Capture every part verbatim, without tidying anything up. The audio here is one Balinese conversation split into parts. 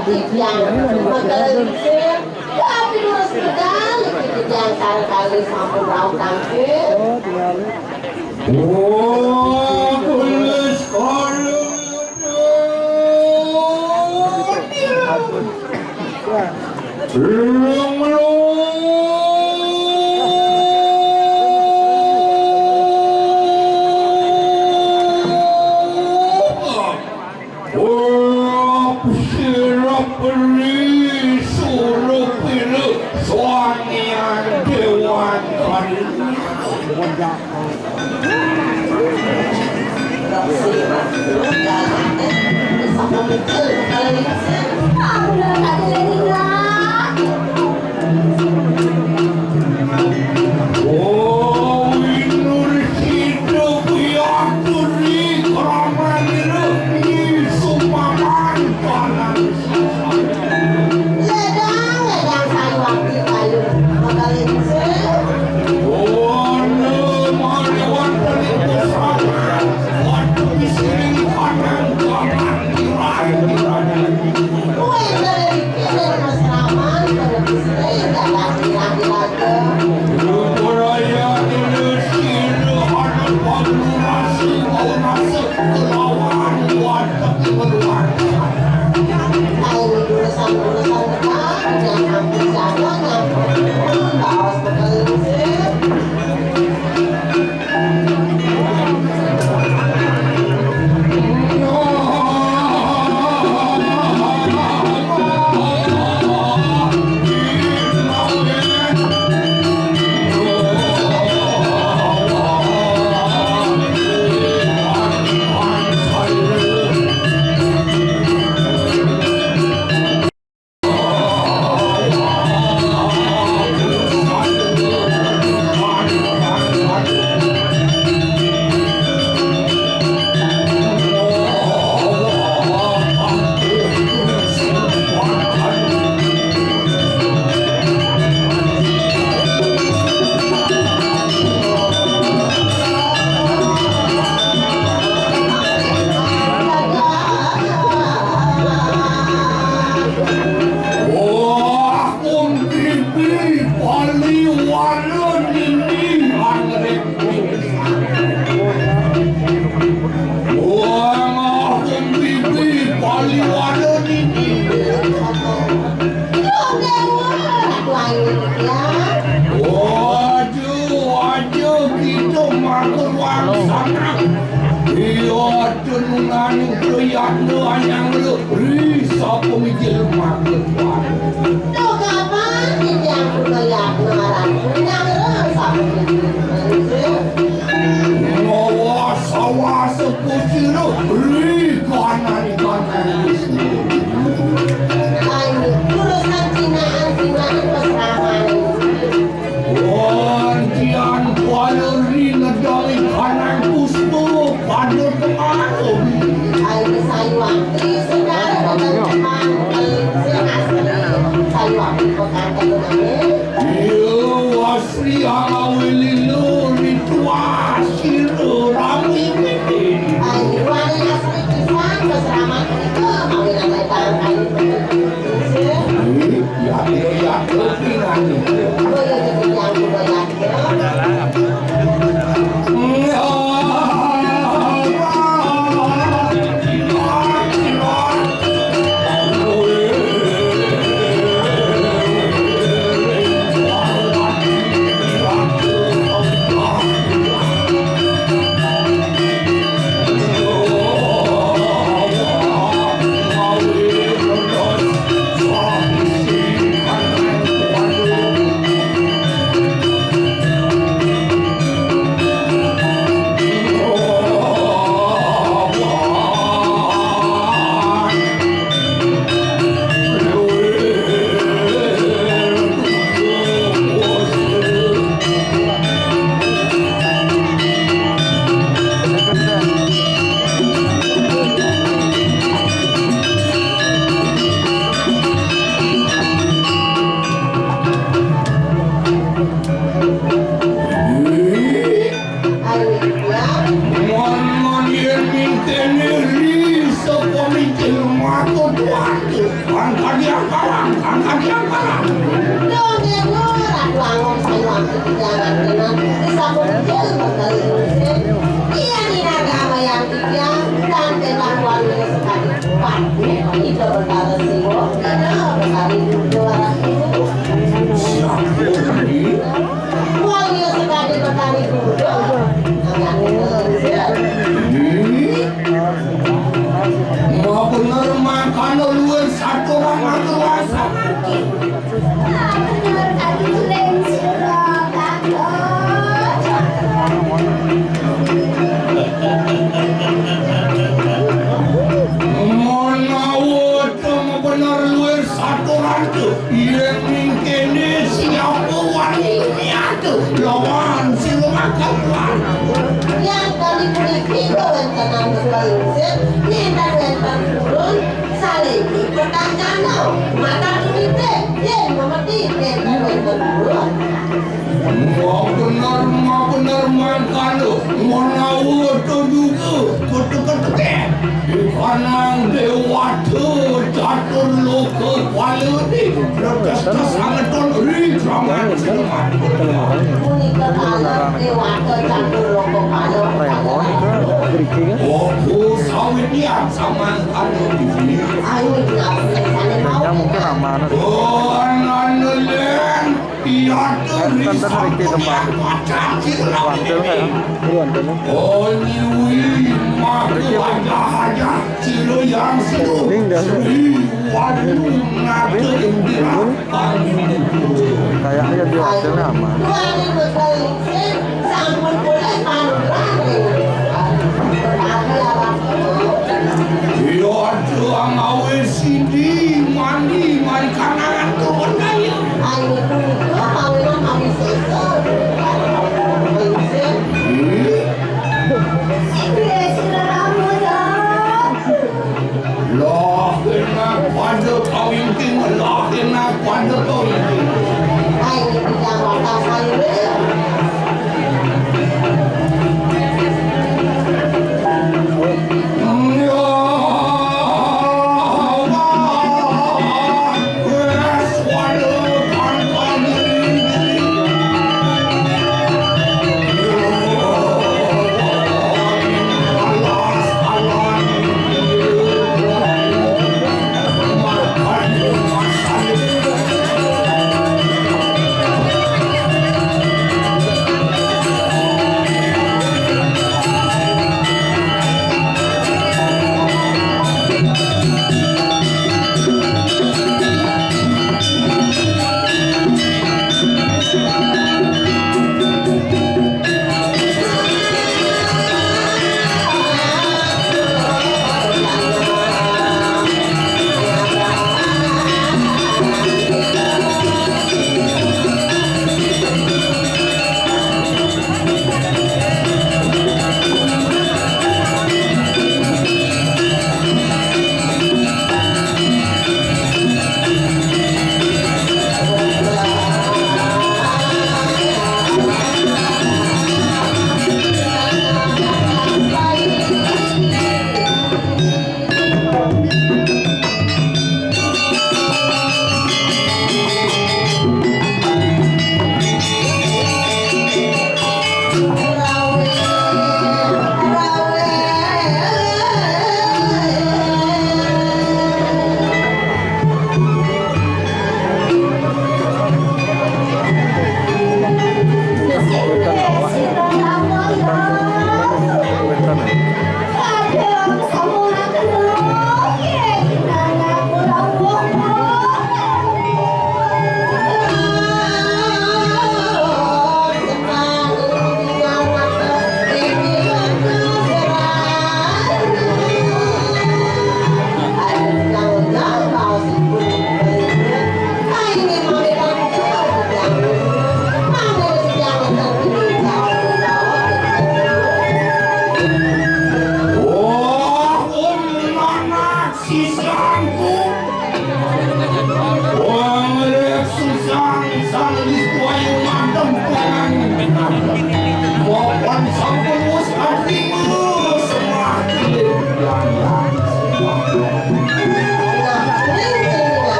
Titiang mekelingsir, tapi lurus medal, titiang sareng kalih sampun rauh tangkil. Oh, gelis kalih. Urap sirep ri surup ilu suangian dewan kari. Oh, winur sida pianturi kramanira nyi sumaman panan. Ledang, ledang sayuwakti kayun makalingse. Wana maliwat pusaka, watu bisining panangkaman tirai-tirai. Kuwi dari pikiran mesraman, pada bisining dapat dilaku-laku. Rupaya dulu sira anak pagulurasi, pagulurasi. Wah, Om Bibi, Paliwara nini anggrek. Wah, Om Bibi, Paliwara nini. Yo, Dewa, Ratu Ayu, ya. Waduh, waduh, kita makan wangsanak. Iya, tenungan, priyatna, anyang, lu. Ri, sapa mijil maket wae. Duh, kapan titiang kuda yatna aran undang, sapa mijil manusia? Mawa sawasa kusira, ri kanan kanan. Ayo, urusan cinaan-cinaan pasraman. Wantian kuala ri ngedali kanang puspuk pada pengaruh. Ayo, sayuwakti sedar dengan kemang, sing asli, sayuwakti pekanten nanging. Iya, asli angawili lur itu asli rami ini. Ayo, wani asli pisan, pasraman itu, mawinan datang kali. Angkat yang parang, angkat yang parang. Dongeng Ratu Anggon Sayuwangsa dijangaken, disambut jelma kalih. Iya ninaga amayang titiang, dan tetah wali sekali. Pati Ida Betara Siwa, Ida Betari Duda Warah Ibu. Siapa ini? Wali sekali Betari Duda. Ini? Mau bener makan luwih satu orang aku rasa. Menawa to bener luwih satu orang to, yen ning kene siapa wani niat to, lawan sing makan. Yang kali puniki kawéntenan Bapak Yusuf, ninten wénten purun, saliki petang candau, mata tumitik, yén memedi ninten wénten purun. Mau bener, mau bener mangkana, menawa to juga kutuk-kutuk. Ikanang dewata catur loka pala di protes sangeton ri kraman selamat. Punika kalih dewata catur loka pala. Remon ke geriki kan? Opo sawit niat samangkana di sini. Ayo, kita sane mau. Ya, mungkin aman. Oh, nanelen. Iya, tuh, enten ten riki tempat. Wantul kayak. Ini wantul. Oh, nyuwi, mati wajah aja. Silo yang silo. Ning dah. Waduh, ngatur. Kayaknya di wantul aman. Sampun polih panugrahan. Iya, aduh, ngawi sidi, mandi, mari kanangan turun kayu. Ayo, punika, kawinan kami sisa. Iya, sira ramu, ya. Lah, enak pada kawingking, lah, enak pada kawingking. Ayo, kita makan sayur. Sisangku. Wong rek susah sang wis wayu madem pangan. Mapan sampun wis katrima semah.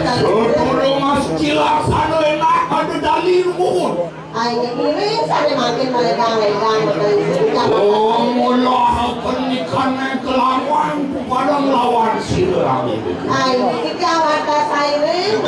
Sadurung Mas Cilaksana enak ada dalil muhun. Ai ngiring sané mangkin maledang-ledang. Oh, mula pernikahan kelawan padang lawan sira. Ai kita warta sairing.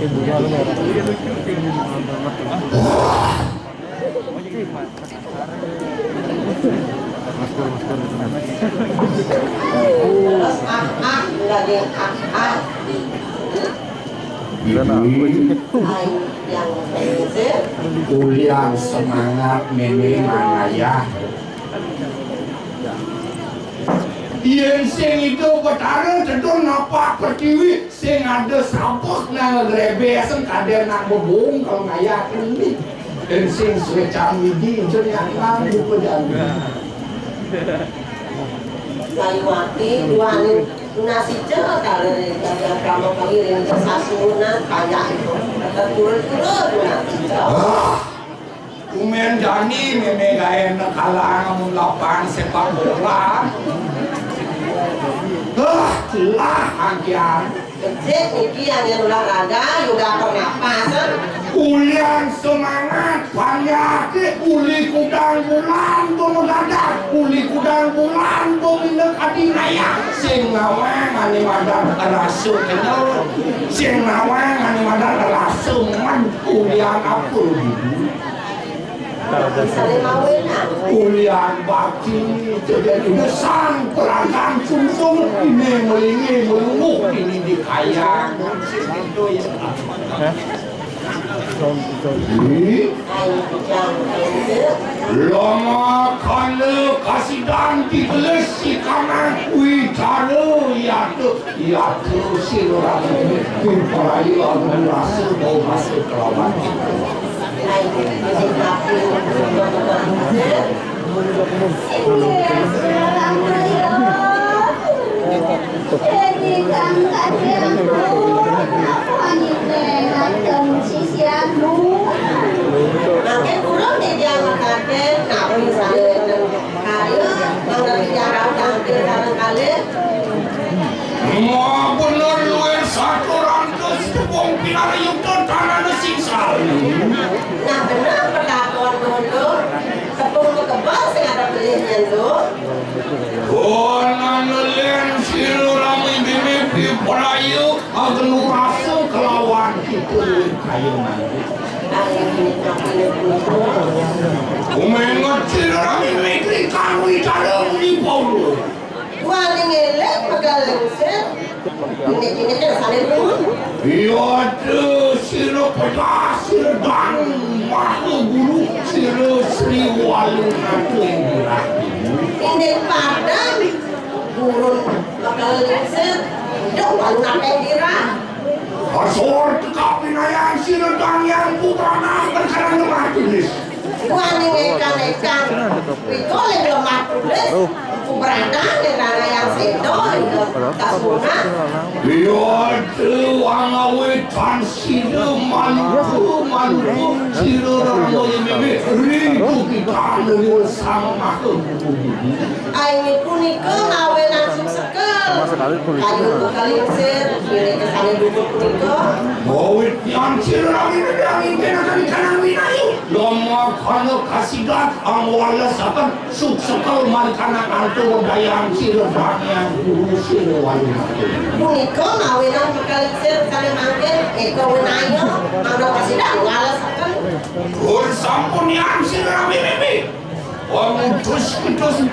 Terus ah ah lagi ah ah. Ini ulian semangat mémé manayah. Yén sing idup Betara tedun napak pertiwi, sing ada sabuk nang grebes, sing kadén nang bebung kalau ngayah ini. Yén sing suécan widi, itu nyak nang buka jalan. Sayuwati, duaning nasi cel kali, kamu pengiring ke sasunan, kayak itu. Turun-turun nasi cel. Ah. Umén jani mémé gaé nekalang mun lapangan sépak bola. Hah, lah angkian. Becik niki angin olahraga, yoga pernapasan. Ulian semangat, panjaké uli kudang bulan bemegadag, uli kudang bulan bemina kadinaya. Sing nawang ané madan rasa kenyel, sing nawang ané madan rasa men, ulian apa gitu. Ulian baki, jadi besar peragan sungsung, ini melingih melungguh, ini dikayang. Ih, lama kana kasidan dibeles si kanan, wicana yata. Iya, terus si orang ini, pun perayu aku merasa mau masuk ke lawan kita. Mangkin kurang dia dia makaten, nabi saya. Kaya, mangga titiang rauh tampil sareng kalih. Muah bener luwih satu ratus tepung pinarayuta tanana sing salu. Nah, bener petaton dulu. Tepung kebal sing ada pelihnya, Nduk. Oh, nana len sira rami bini piprayu. Agenu rasa kelawan kita luwih kaya mangke. Umenget sira mikri kang widara muni Paulus. Wani ngelek megal lengser. Ini-ini kersane pun. Iya ada sira pedas, sira dang, maha guru, sira Sri Walu Natu yang dirah. Ini padang gurun megal lengser. Dok walu nate dirah. Asor teka pinayan sira Dang Hyang Putrana perkara lemah tulis. Wani ngekan-ekan. Wiko lemah tulis. Putrana ngekan yang sedo. Kasuna. Iya, dewa ngawe tan sira manuku, manuku, sira rama yememe, riku kita dari sang maha. Aini punika ngawe langsung sekel. Kayu kekalingsir, ini kesane dukut punika. Bawit yang sira lagi nedang ingkanakan kanang winayu. Lama kana kasidat ang wala saben suksekel mangkana antu dayang sira danyang guru sira wali. Punika mawinan kekalingsir sane mangkin eka winaya, mangda kasidat wala saben. Pun sampun yang sira rami mimpi. Wong utus-utus.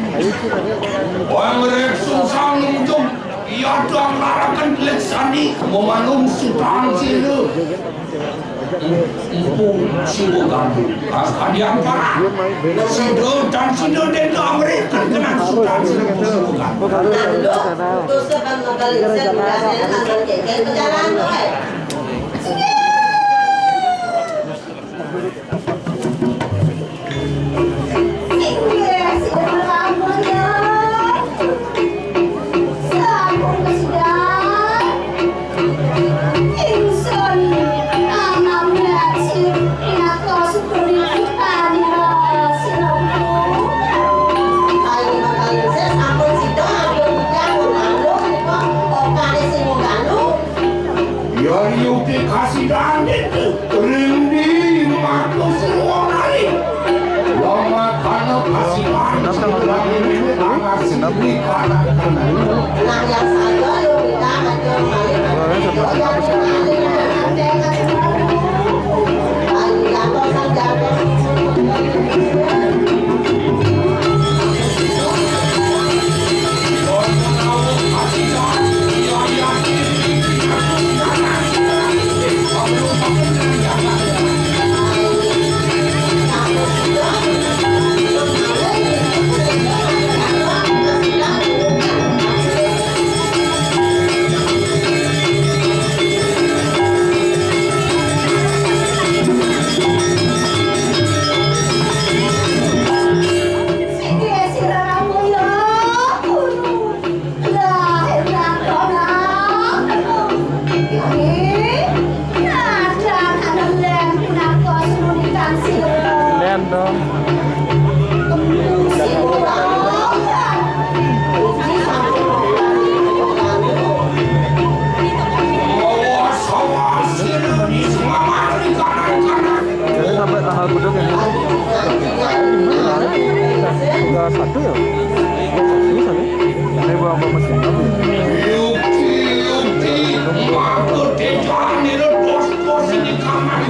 Wong rek sungsang nunjuk. Iya dong laraken leksani memanung sutan sila. Empung siwa gandu. Kadian para. Sida dan sida den amrih terkenal sutan sila siwa gandu. Dosa dan mengkali saya berhasil akan keke pejalan tuai. Yan yuti kasidan itu, rindi maku seruang hari. Lama kana kasidan seruang ini, tanah sini kanan kanan. Nah, yang saya lo kita aja balik. Yukti, yukti, maka teja nira dos dos ini kamar.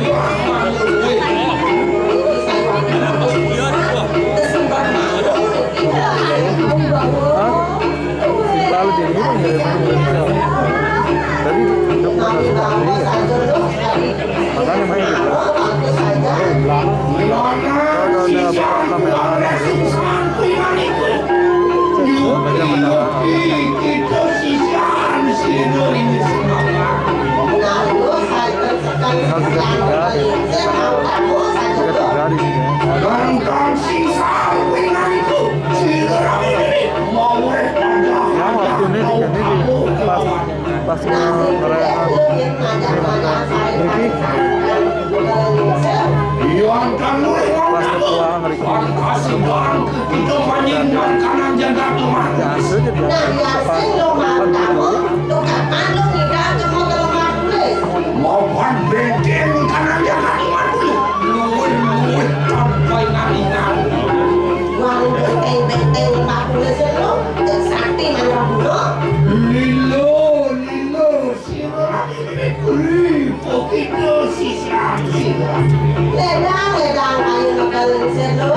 Hah? Terlalu jadi ini, ya. Tadi untuk makan sekali, ya. Makanya main gitu. Kalau udah kamera, Yang waktu ini, ini pas pas ngerasa ini Riki, pas ketua Riki. Ya, itu aja dia. Pas, pas gitu. Mapan benteng kanan jagat umat bulu. Luwih-luwih sampai nari-nari. Wong benteng-benteng umat bulu selo, cek sakti manah bulu. Lilo, lilo, sira ri, pokoknya sisya sira. Ledang, ledang, ayo ngebalin selo.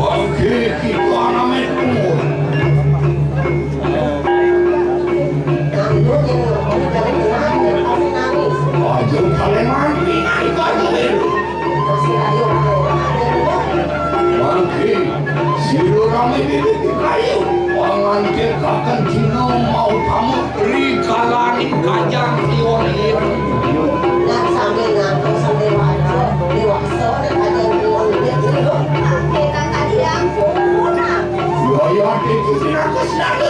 Oke, kita alamet umur. Aja kaleman pinangi kayu. Mangke, sira rame wiwit kayu. Pangantin kaken dina mau tamu. Rikalaning kajang kliwon. Lan sambil ngatur sambil wajo, dewasa nek kajang kliwon. Mangke, Kakang Hyang, pun. Yaya, iki pinakus nang.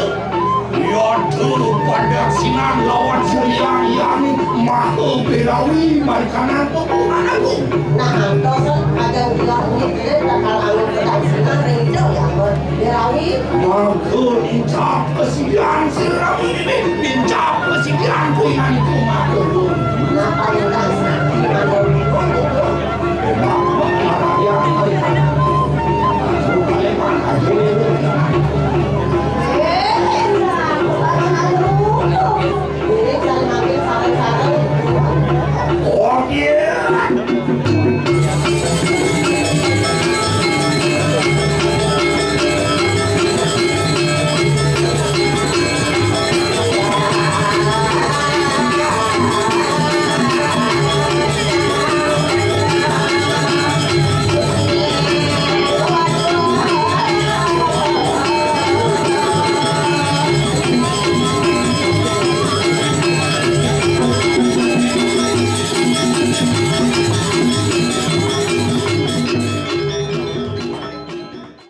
Yadhu padaksinan lawan Surya Hyang Maha Belawi markanan pepohonan agung. Nah, antos kadang bilang mikir bakal anu padaksinan rindu ya, Belawi. Mangko nincap kesidian sira ini, nincap kesidian kuinan itu mangko. Napa kita